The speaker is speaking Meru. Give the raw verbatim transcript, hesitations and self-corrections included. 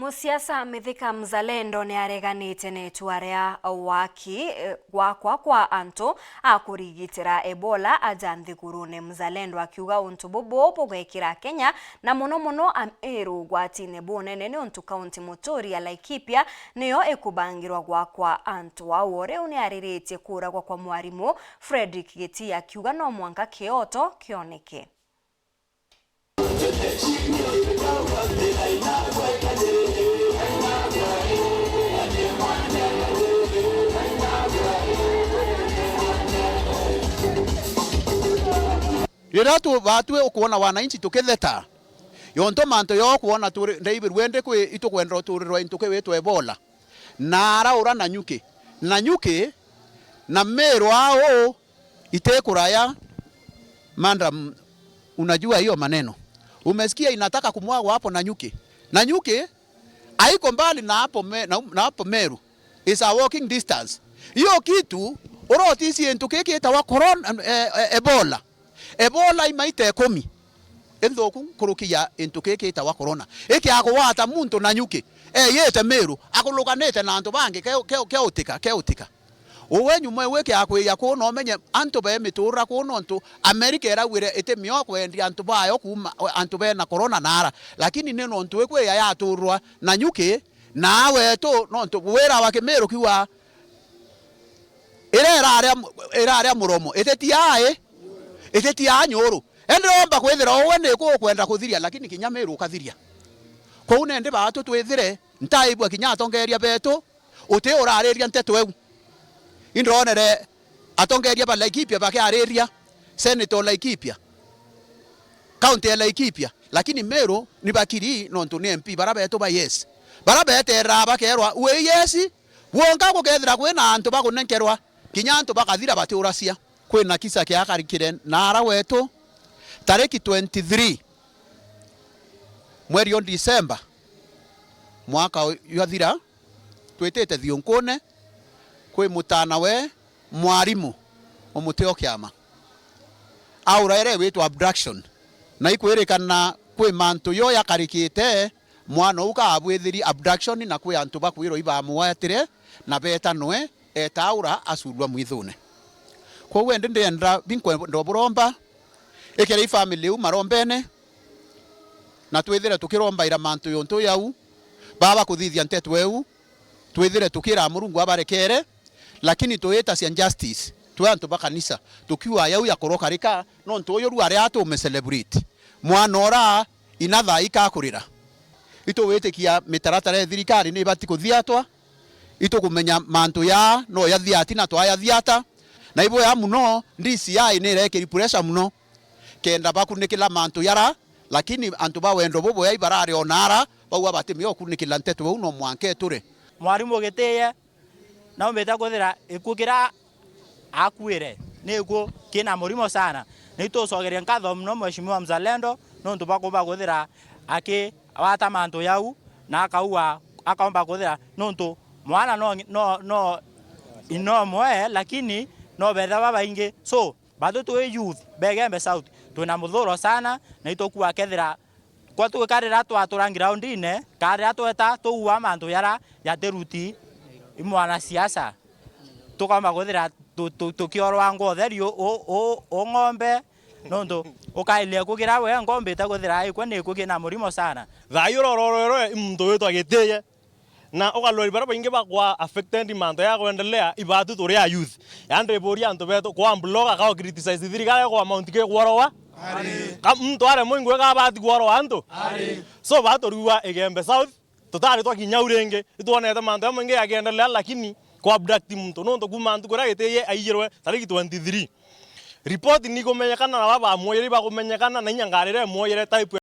Musiasa Mithika Mzalendo ni areganite na itua ria waki, eh, gwakwa kwa antu a kurigitira Ebola aja nthigurune. Mzalendo akiuga untu bubu bugekira Kenya na mono mono Ameru ugwatine bunene niuntu kaunti muturi ya Laikipia niyo ikubangirwa gwakwa antu au. O riu ni ariritie kuragwa kwa mwarimu Fredrick Gitii akiuga no mwanka kioto kioneke. Riria tu batwi ukwona wananchi tukitheta, yonto mantu yo kwona turi ndaibirwe ndi kwi itukwenda uturirwa into kiwitwa Ebola. Na araura Nanyuki. Nanyuki na Meru au ite kuraya. Madam, unajua hiyo maneno. Umesikia inataka kumwagwa hapo Nanyuki. Nanyuki haiko mbali na hapo me-, na, na hapo Meru. Is a walking distance. Hiyo kitu urotisi into kiki itawa corona, eh, eh, Ebola. Ebola imaita ikumi inthuku nkuruki ya into kiki itawa corona. Ikiagwata muntu Nanyuki, eyite Meru, akulukanite na antu bangi, ke-, ke-, keutika, keutika. Uwe nyuma iwe kiakwiya kuu, no umenye antu be miturira kuu, nontu Amerika irauire iti mio kwendia antu bayo kuuma, antu bena corona nara. Lakini ni nontu ikwiya yaturwa Nanyuki, na wetu, nontu wira wa Kimiru kiuga, ira iraria, iraria muromo, ititiaa i, ititiaa nyuru. Indi romba kwithira uwe ni ku ukwenda kuthiria, lakini kinya Meru ukathiria. Kwou nendi baatu twithire, ntaibua kinya atongeria betu, uti urariria nteto eu. Indronere atongeria ba Laikipia bakiariria, Senator Laikipia, kaunti ya Laikipia, lakini Meru ni bakiri nontu ni M P bara betu ba yes. Bara beterera bakerwa, wi yes, Gwonka gukethira kwina antu bakunenkerwa, kinya antu bakathira batiuracia. Kwina kisa kiakarikire naara wetu, tariki twenty-three mweri o December, mwaka u-, jwathira, twitite thiunkune kwi mutana we mwarimu umuti o kiama. Aura iria igwitwa abduction, na ikwirikana kwi mantu jo yakarikite. Mwana uu kaabwithiri abduction, na kwi antu bakwirwa ibamwetire na beeta noe, eeta aura acurua mwithune. Kwou endi ndienda binkwenda oburomba, ikira i family iu marombene, na twithire tukirombaira mantu yontu yau, baba kuthithia nteto eu, twithire tukira Murungu abarekere, lakini tuitacia justice, twi antu ba kanisa, tukiuga yau ya koroka rika, nontu uyu rua ria tume celebrate. Mwana ura ina thaa ikakurira. Itugwitikia mitaratara ya thirikari ni ibati kuthiatwa, itukumenya mantu ya no yathiati na twayathiata, na ibo ya muno, D C I ni irekiri pressure muno, kenda bakunikila mantu yara, lakini antu ba wendo bubu ya ibarari ona ara, bauga batimio kunikila nteto bau no mwanka iture. Mwarimu Gitiye, naumbite kwithira gikuu kiria akuire ni gikuu kina murimo sana. Ni tucokerie nkatho muno Mheshimiwa Mzalendo nontu bwa kumba kwithira akigwata mantu jau na akaua, akaumba kwithira nontu mwana no, no, no, no umwe, lakini no betha babaingi. So, batu twi youth, Begembe South, twina muthuro sana, na itukua kethira kwa twikarira twatura groundine, karira tweta tuua mantu jara jatiruti i mwanasiasa, tukaumba kwithira tu-, tu-, tukiorwa ngotheri u-, u-, u-, u ng'ombe, nontu ukailia kugira we ng'ombe itakwithira ikwe ni ikwi kina murimo sana. Thaa ii urororwerwe i muntu witwa Gitiye. Na ukarora baria baingi bakwa affected mantu ya kwendelea, ibatu turi a youth. Yaani ndiburia antu betu kwa blogger, ka criticize thirikari kwa amount ke kuorowa. Ari. Ka muntu aremwe ingwe ka abati kuorowa antu. Ari. So baturiua Igembe South, tutari twakinya u ringi, itwonete mantu ya maingi yakiendelea, lakini kwa abduct muntu, nontu kuma ntuku iria Gitiye aiyirwe tariki twenty-three. Report ni kumenyekana na baba amuoyere, ibakumenyekana na inya ngari iria imuoyere type